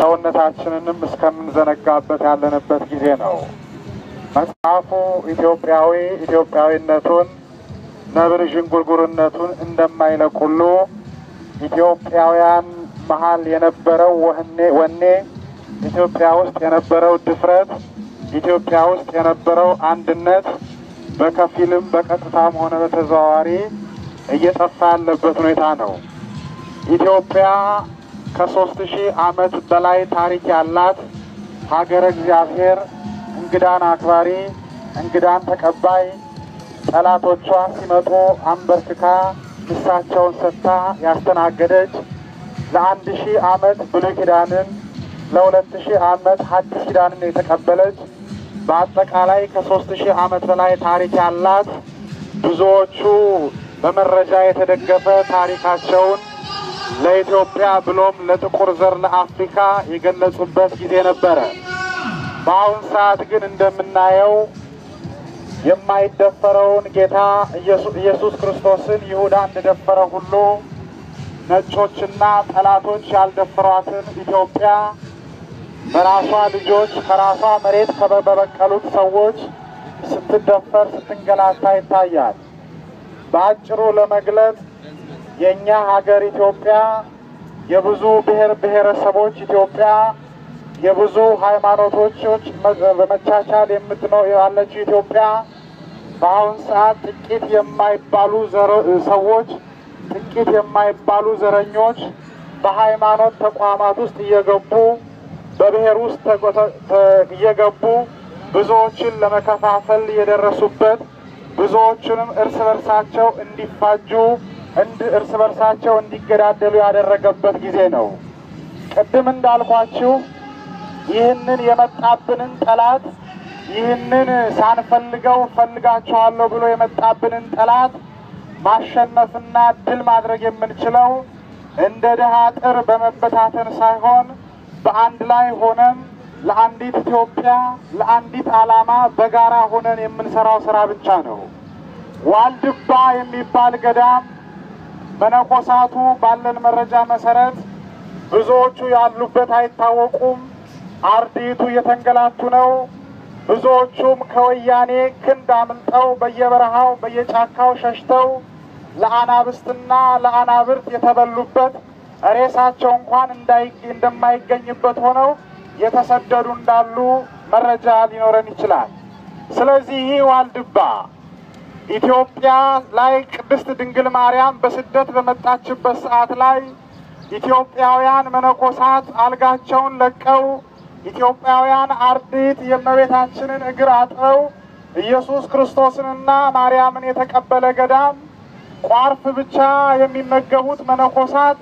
ሰውነታችንንም እስከምንዘነጋበት ያለንበት ጊዜ ነው። መጽሐፉ ኢትዮጵያዊ ኢትዮጵያዊነቱን ነብር ዥንጉርጉርነቱን እንደማይለቅ ሁሉ ኢትዮጵያውያን መሀል የነበረው ወኔ፣ ኢትዮጵያ ውስጥ የነበረው ድፍረት፣ ኢትዮጵያ ውስጥ የነበረው አንድነት በከፊልም በቀጥታም ሆነ በተዘዋዋሪ እየጠፋ ያለበት ሁኔታ ነው። ኢትዮጵያ ከ3000 ዓመት በላይ ታሪክ ያላት ሀገረ እግዚአብሔር፣ እንግዳን አክባሪ፣ እንግዳን ተቀባይ፣ ጠላቶቿ ሲመጡ አንበርክካ ምሳቸውን ሰጥታ ያስተናገደች፣ ለ1000 ዓመት ብሉይ ኪዳንን ለ2000 ዓመት ሐዲስ ኪዳንን የተቀበለች፣ በአጠቃላይ ከ3000 ዓመት በላይ ታሪክ ያላት፣ ብዙዎቹ በመረጃ የተደገፈ ታሪካቸውን ለኢትዮጵያ ብሎም ለጥቁር ዘር ለአፍሪካ የገለጹበት ጊዜ ነበረ። በአሁን ሰዓት ግን እንደምናየው የማይደፈረውን ጌታ ኢየሱስ ክርስቶስን ይሁዳ እንደደፈረ ሁሉ ነጮችና ጠላቶች ያልደፈሯትን ኢትዮጵያ በራሷ ልጆች ከራሷ መሬት በበቀሉት ሰዎች ስትደፈር ስትንገላታ ይታያል። በአጭሩ ለመግለጽ የእኛ ሀገር ኢትዮጵያ የብዙ ብሔር ብሔረሰቦች ኢትዮጵያ፣ የብዙ ሃይማኖቶች በመቻቻል የምትኖር ያለችው ኢትዮጵያ በአሁን ሰዓት ጥቂት የማይባሉ ሰዎች፣ ጥቂት የማይባሉ ዘረኞች በሃይማኖት ተቋማት ውስጥ እየገቡ፣ በብሔር ውስጥ እየገቡ ብዙዎችን ለመከፋፈል የደረሱበት፣ ብዙዎቹንም እርስ በርሳቸው እንዲፋጁ፣ እርስ በርሳቸው እንዲገዳደሉ ያደረገበት ጊዜ ነው። ቅድም እንዳልኳችሁ ይህንን የመጣብንን ጠላት፣ ይህንን ሳንፈልገው ፈልጋችኋለሁ ብሎ የመጣብንን ጠላት ማሸነፍና ድል ማድረግ የምንችለው እንደ ድሃ ጥር በመበታተን ሳይሆን በአንድ ላይ ሆነን ለአንዲት ኢትዮጵያ ለአንዲት ዓላማ በጋራ ሆነን የምንሰራው ስራ ብቻ ነው። ዋልድባ የሚባል ገዳም መነኮሳቱ ባለን መረጃ መሰረት ብዙዎቹ ያሉበት አይታወቁም። አርድእቱ እየተንገላቱ ነው። ብዙዎቹም ከወያኔ ክንድ አምልጠው በየበረሃው በየጫካው ሸሽተው ለአናብስትና ለአናብርት የተበሉበት፣ ሬሳቸው እንኳን እንደማይገኝበት ሆነው የተሰደዱ እንዳሉ መረጃ ሊኖረን ይችላል። ስለዚህ ይህ ዋልድባ ኢትዮጵያ ላይ ቅድስት ድንግል ማርያም በስደት በመጣችበት ሰዓት ላይ ኢትዮጵያውያን መነኮሳት አልጋቸውን ለቀው፣ ኢትዮጵያውያን አርድእት የእመቤታችንን እግር አጥበው ኢየሱስ ክርስቶስንና ማርያምን የተቀበለ ገዳም፣ ቋርፍ ብቻ የሚመገቡት መነኮሳት፣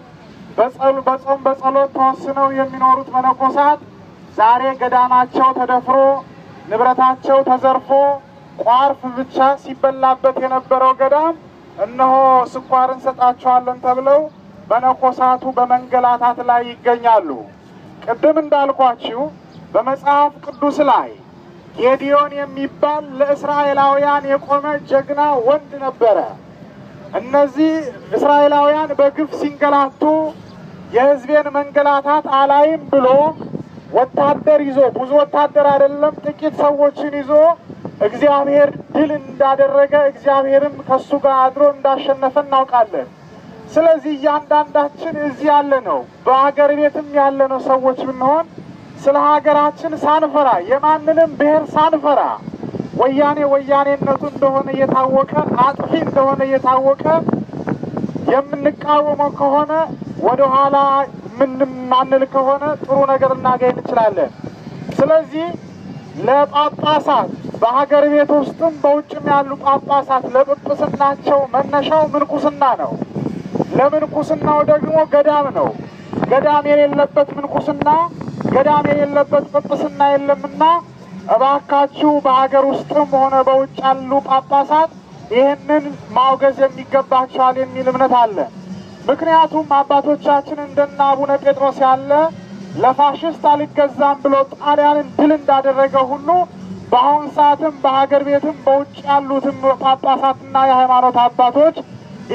በጾም በጸሎት ተወስነው የሚኖሩት መነኮሳት ዛሬ ገዳማቸው ተደፍሮ፣ ንብረታቸው ተዘርፎ፣ ቋርፍ ብቻ ሲበላበት የነበረው ገዳም እነሆ ስኳር እንሰጣቸዋለን ተብለው መነኮሳቱ በመንገላታት ላይ ይገኛሉ። ቅድም እንዳልኳችሁ በመጽሐፍ ቅዱስ ላይ ጌዲዮን የሚባል ለእስራኤላውያን የቆመ ጀግና ወንድ ነበረ። እነዚህ እስራኤላውያን በግፍ ሲንገላቱ የሕዝቤን መንገላታት አላይም ብሎ ወታደር ይዞ፣ ብዙ ወታደር አይደለም ጥቂት ሰዎችን ይዞ እግዚአብሔር ድል እንዳደረገ፣ እግዚአብሔርም ከሱ ጋር አድሮ እንዳሸነፈ እናውቃለን። ስለዚህ እያንዳንዳችን እዚህ ያለ ነው፣ በሀገር ቤትም ያለ ነው ሰዎች ብንሆን ስለ ሀገራችን ሳንፈራ፣ የማንንም ብሔር ሳንፈራ፣ ወያኔ ወያኔነቱ እንደሆነ እየታወቀ፣ አጥፊ እንደሆነ እየታወቀ የምንቃወመው ከሆነ፣ ወደ ኋላ ምንማንል ከሆነ ጥሩ ነገር እናገኝ እንችላለን። ስለዚህ ለጳጳሳት በሀገር ቤት ውስጥም በውጭም ያሉ ጳጳሳት ለጵጵስናቸው መነሻው ምንኩስና ነው። ለምንኩስናው ደግሞ ገዳም ነው። ገዳም የሌለበት ምንኩስና፣ ገዳም የሌለበት ጵጵስና የለምና እባካችሁ በሀገር ውስጥም ሆነ በውጭ ያሉ ጳጳሳት ይህንን ማውገዝ የሚገባቸዋል የሚል እምነት አለ። ምክንያቱም አባቶቻችን እንደነ አቡነ ጴጥሮስ ያለ ለፋሽስት አልገዛም ብሎ ጣሊያንን ድል እንዳደረገ ሁሉ በአሁን ሰዓትም በሀገር ቤትም በውጭ ያሉትም ጳጳሳትና የሃይማኖት አባቶች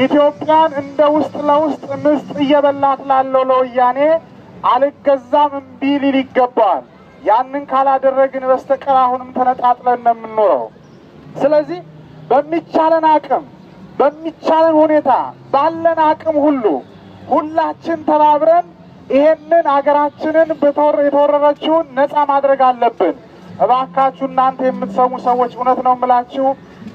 ኢትዮጵያን እንደ ውስጥ ለውስጥ ምስጥ እየበላት ላለው ለወያኔ አልገዛም እምቢ ሊል ይገባዋል። ያንን ካላደረግን በስተቀር አሁንም ተነጣጥለን ነው የምንኖረው። ስለዚህ በሚቻለን አቅም በሚቻለን ሁኔታ ባለን አቅም ሁሉ ሁላችን ተባብረን ይሄንን አገራችንን የተወረረችውን ነፃ ማድረግ አለብን። እባካችሁ እናንተ የምትሰሙ ሰዎች እውነት ነው የምላችሁ፣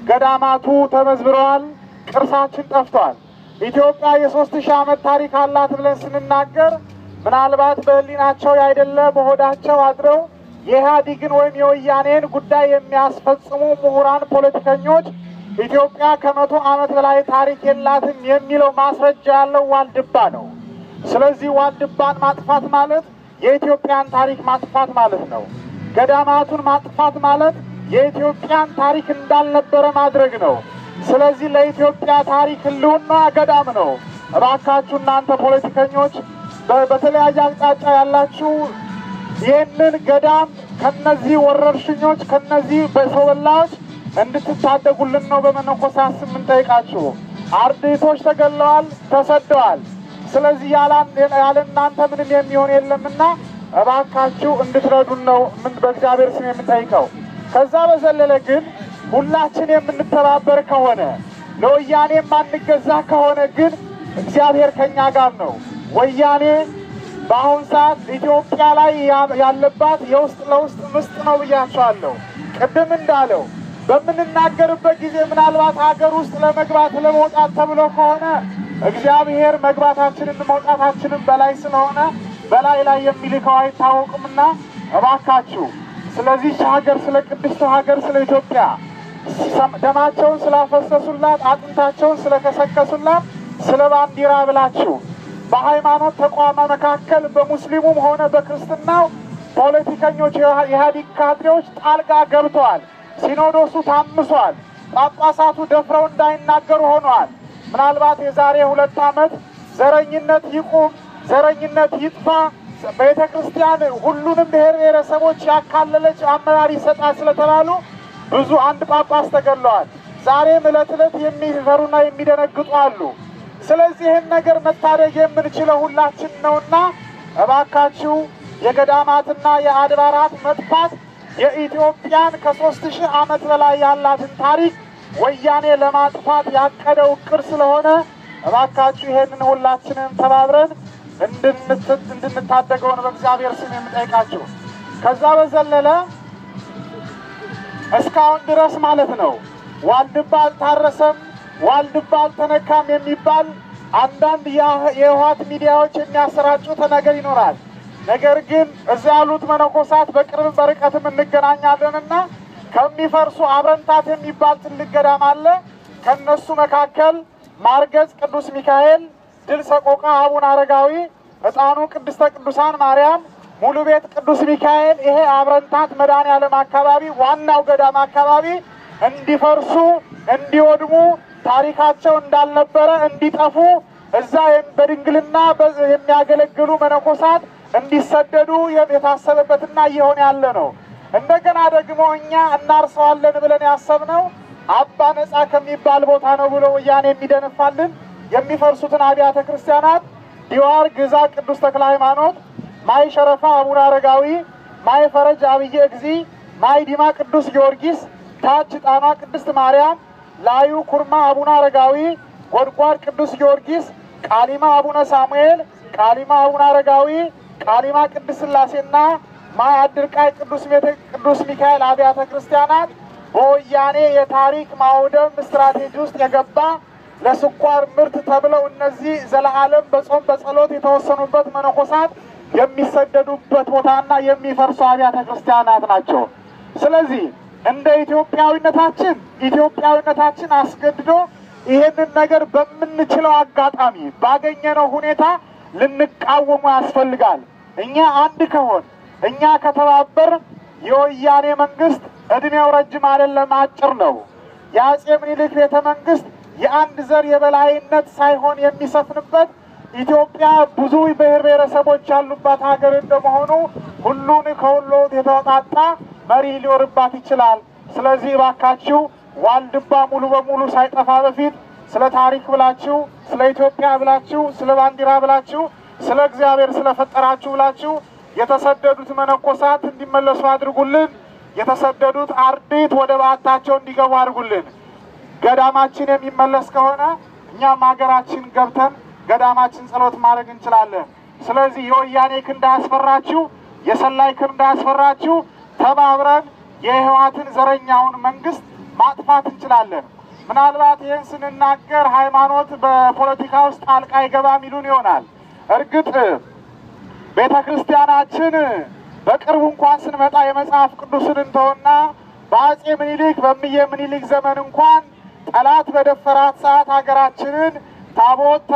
ገዳማቱ ተመዝብረዋል፣ ቅርሳችን ጠፍቷል። ኢትዮጵያ የ3000 ዓመት ታሪክ አላት ብለን ስንናገር ምናልባት በሕሊናቸው ያይደለ በሆዳቸው አድረው የኢህአዴግን ወይም የወያኔን ጉዳይ የሚያስፈጽሙ ምሁራን፣ ፖለቲከኞች ኢትዮጵያ ከ100 ዓመት በላይ ታሪክ የላትም የሚለው ማስረጃ ያለው ዋልድባ ነው። ስለዚህ ዋልድባን ማጥፋት ማለት የኢትዮጵያን ታሪክ ማጥፋት ማለት ነው። ገዳማቱን ማጥፋት ማለት የኢትዮጵያን ታሪክ እንዳልነበረ ማድረግ ነው። ስለዚህ ለኢትዮጵያ ታሪክ ህልውና ገዳም ነው። እባካችሁ እናንተ ፖለቲከኞች በተለያየ አቅጣጫ ያላችሁ ይህንን ገዳም ከነዚህ ወረርሽኞች ከነዚህ በሰው በላዎች እንድትታደጉልን ነው በመነኮሳት ስም የምንጠይቃችሁ። አርድእቶች ተገለዋል፣ ተሰደዋል። ስለዚህ ያለ እናንተ ምንም የሚሆን የለምና እባካችሁ እንድትረዱን ነው በእግዚአብሔር ስም የምንጠይቀው። ከዛ በዘለለ ግን ሁላችን የምንተባበር ከሆነ ለወያኔ የማንገዛ ከሆነ ግን እግዚአብሔር ከኛ ጋር ነው። ወያኔ በአሁን ሰዓት ኢትዮጵያ ላይ ያለባት የውስጥ ለውስጥ ምስጥ ነው ብያቸዋለሁ። ቅድም እንዳለው በምንናገርበት ጊዜ ምናልባት ሀገር ውስጥ ለመግባት ለመውጣት ተብሎ ከሆነ እግዚአብሔር መግባታችንን መውጣታችንን በላይ ስለሆነ በላይ ላይ የሚልከው አይታወቅምና እባካችሁ ስለዚህ ሀገር ስለ ቅድስት ሀገር ስለ ኢትዮጵያ ደማቸውን ስላፈሰሱላት አጥንታቸውን ስለከሰከሱላት ስለ ባንዲራ ብላችሁ በሃይማኖት ተቋማ መካከል በሙስሊሙም ሆነ በክርስትናው ፖለቲከኞች የኢህአዴግ ካድሬዎች ጣልቃ ገብተዋል። ሲኖዶሱ ታምሷል። ጳጳሳቱ ደፍረው እንዳይናገሩ ሆነዋል። ምናልባት የዛሬ 2 ዓመት ዘረኝነት ይቁም፣ ዘረኝነት ይጥፋ፣ ቤተ ክርስቲያን ሁሉንም ብሔር ብሔረሰቦች ያካለለች አመራር ይሰጣል ስለተባሉ ብዙ አንድ ጳጳስ ተገለዋል። ዛሬም ዕለት ዕለት የሚፈሩና የሚደነግጡ አሉ። ስለዚህ ይህን ነገር መታደግ የምንችለው ሁላችን ነውና እባካችሁ የገዳማትና የአድባራት መጥፋት የኢትዮጵያን ከ3000 ዓመት በላይ ያላትን ታሪክ ወያኔ ለማጥፋት ያቀደው እቅድ ስለሆነ እባካችሁ ይሄንን ሁላችንም ተባብረን እንድንታደገው ነው በእግዚአብሔር ስም የምጠይቃችሁ። ከዛ በዘለለ እስካሁን ድረስ ማለት ነው ዋልድባ አልታረሰም፣ ዋልድባ አልተነካም የሚባል አንዳንድ የህወሓት ሚዲያዎች የሚያሰራጩት ነገር ይኖራል። ነገር ግን እዛ ያሉት መነኮሳት በቅርብ በርቀትም እንገናኛለንና ከሚፈርሱ አብረንታት የሚባል ትልቅ ገዳም አለ። ከነሱ መካከል ማርገጽ ቅዱስ ሚካኤል፣ ድል ሰቆቃ አቡነ አረጋዊ፣ ሕፃኑ ቅድስተ ቅዱሳን ማርያም፣ ሙሉ ቤት ቅዱስ ሚካኤል፣ ይሄ አብረንታት መድኃኔዓለም አካባቢ ዋናው ገዳም አካባቢ እንዲፈርሱ እንዲወድሙ ታሪካቸው እንዳልነበረ እንዲጠፉ እዛ በድንግልና የሚያገለግሉ መነኮሳት እንዲሰደዱ የታሰበበትና እየሆነ ያለ ነው። እንደገና ደግሞ እኛ እናርሰዋለን ብለን ያሰብነው አባ ነጻ ከሚባል ቦታ ነው ብሎ ወያኔ የሚደነፋልን የሚፈርሱትን አብያተ ክርስቲያናት ዲዋር ግዛ ቅዱስ ተክለ ሃይማኖት፣ ማይ ሸረፋ አቡነ አረጋዊ፣ ማይ ፈረጅ አብየ እግዚ፣ ማይ ዲማ ቅዱስ ጊዮርጊስ፣ ታች ጣና ቅድስት ማርያም፣ ላዩ ኩርማ አቡነ አረጋዊ፣ ጎድጓድ ቅዱስ ጊዮርጊስ፣ ቃሊማ አቡነ ሳሙኤል፣ ቃሊማ አቡነ አረጋዊ፣ ቃሊማ ቅድስት ሥላሴና ማይ አድርቃይ ቅዱስ ሚካኤል አብያተ ክርስቲያናት በወያኔ የታሪክ ማውደም ስትራቴጂ ውስጥ የገባ ለስኳር ምርት ተብለው እነዚህ ዘለዓለም በጾም በጸሎት የተወሰኑበት መነኮሳት የሚሰደዱበት ቦታና የሚፈርሱ አብያተ ክርስቲያናት ናቸው። ስለዚህ እንደ ኢትዮጵያዊነታችን ኢትዮጵያዊነታችን አስገድዶ ይሄንን ነገር በምንችለው አጋጣሚ ባገኘነው ሁኔታ ልንቃወሙ ያስፈልጋል። እኛ አንድ ከሆን እኛ ከተባበር የወያኔ መንግስት እድሜው ረጅም አይደለም፣ አጭር ነው። የአፄ ምኒልክ ቤተ መንግስት የአንድ ዘር የበላይነት ሳይሆን የሚሰፍንበት ኢትዮጵያ ብዙ ብሔር ብሔረሰቦች ያሉባት ሀገር እንደመሆኑ ሁሉን ከሁሉ የተወጣጣ መሪ ሊኖርባት ይችላል። ስለዚህ እባካችሁ ዋልድባ ሙሉ በሙሉ ሳይጠፋ በፊት ስለ ታሪክ ብላችሁ፣ ስለ ኢትዮጵያ ብላችሁ፣ ስለ ባንዲራ ብላችሁ፣ ስለ ስለ እግዚአብሔር ስለፈጠራችሁ ብላችሁ የተሰደዱት መነኮሳት እንዲመለሱ አድርጉልን። የተሰደዱት አርድእት ወደ በዓታቸው እንዲገቡ አድርጉልን። ገዳማችን የሚመለስ ከሆነ እኛም ሀገራችን ገብተን ገዳማችን ጸሎት ማድረግ እንችላለን። ስለዚህ የወያኔ ክንድ አያስፈራችሁ፣ የሰላይ ክንድ አያስፈራችሁ። ተባብረን የህወሓትን ዘረኛውን መንግስት ማጥፋት እንችላለን። ምናልባት ይህን ስንናገር ሃይማኖት በፖለቲካ ውስጥ ጣልቃ አይገባም ይሉን ይሆናል። እርግጥ ቤተ ክርስቲያናችን በቅርቡ እንኳን ስንመጣ የመጽሐፍ ቅዱስን እንተውና በአጼ ምኒልክ በእምዬ ምኒልክ ዘመን እንኳን ጠላት በደፈራት ሰዓት ሀገራችንን ታቦት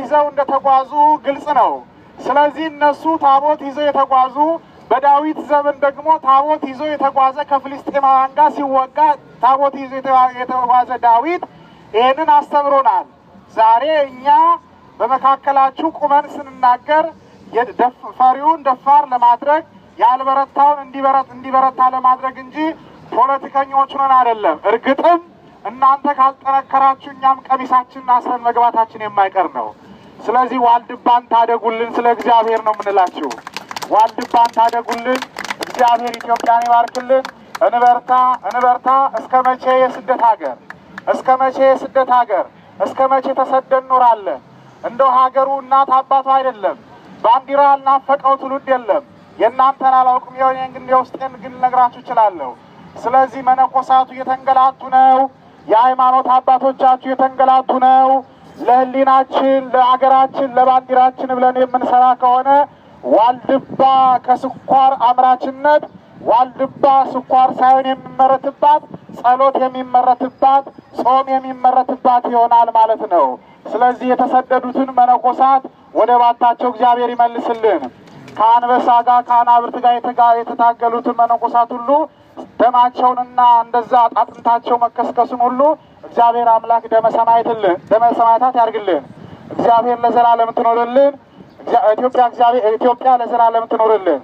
ይዘው እንደተጓዙ ግልጽ ነው። ስለዚህ እነሱ ታቦት ይዘው የተጓዙ፣ በዳዊት ዘመን ደግሞ ታቦት ይዞ የተጓዘ ከፍልስጤማውያን ጋር ሲወጋ ታቦት ይዞ የተጓዘ ዳዊት ይህንን አስተምሮናል። ዛሬ እኛ በመካከላችሁ ቁመን ስንናገር ፈሪውን ደፋር ለማድረግ ያልበረታውን እንዲበረታ ለማድረግ እንጂ ፖለቲከኞች ሆነን አይደለም። እርግጥም እናንተ ካልጠነከራችሁ እኛም ቀሚሳችንን አስረን መግባታችን የማይቀር ነው። ስለዚህ ዋልድባን ታደጉልን፣ ስለ እግዚአብሔር ነው የምንላችሁ። ዋልድባን ታደጉልን። እግዚአብሔር ኢትዮጵያን ይባርክልን። እንበርታ፣ እንበርታ። እስከ መቼ የስደት ሀገር? እስከ መቼ የስደት ሀገር? እስከ መቼ ተሰደን እንኖራለን? እንደው ሀገሩ እናት አባቱ አይደለም፣ ባንዲራ ያልናፈቀው ትውልድ የለም። የእናንተን አላውቅም፣ የኔን ግን የውስጤን ግን ልነግራችሁ እችላለሁ። ስለዚህ መነኮሳቱ እየተንገላቱ ነው። የሃይማኖት አባቶቻችሁ እየተንገላቱ ነው። ለሕሊናችን፣ ለሀገራችን፣ ለባንዲራችን ብለን የምንሰራ ከሆነ ዋልድባ ከስኳር አምራችነት ዋልድባ ስኳር ሳይሆን የሚመረትባት ጸሎት የሚመረትባት ጾም የሚመረትባት ይሆናል ማለት ነው። ስለዚህ የተሰደዱትን መነኮሳት ወደ ባታቸው እግዚአብሔር ይመልስልን። ከአንበሳ ጋር ከአናብርት ጋር የተታገሉትን መነኮሳት ሁሉ ደማቸውንና እንደዛ አጥንታቸው መከስከሱን ሁሉ እግዚአብሔር አምላክ ደመ ሰማዕታት ያርግልን። እግዚአብሔር ለዘላለም ትኖርልን። ኢትዮጵያ ለዘላለም ትኖርልን።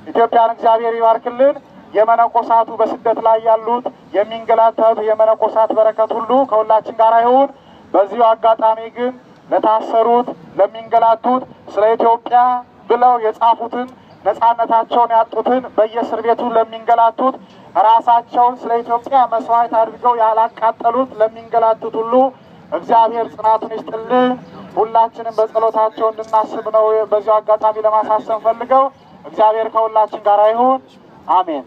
ኢትዮጵያን እግዚአብሔር ይባርክልን። የመነኮሳቱ በስደት ላይ ያሉት የሚንገላታቱ የመነኮሳት በረከት ሁሉ ከሁላችን ጋር ይሁን። በዚሁ አጋጣሚ ግን ለታሰሩት፣ ለሚንገላቱት፣ ስለ ኢትዮጵያ ብለው የጻፉትን ነጻነታቸውን ያጡትን፣ በየእስር ቤቱ ለሚንገላቱት፣ ራሳቸውን ስለ ኢትዮጵያ መስዋዕት አድርገው ያላቃጠሉት ለሚንገላቱት ሁሉ እግዚአብሔር ጽናቱን ይስጥልን። ሁላችንም በጸሎታቸው እንድናስብ ነው በዚሁ አጋጣሚ ለማሳሰብ ፈልገው። እግዚአብሔር ከሁላችን ጋር ይሁን። አሜን።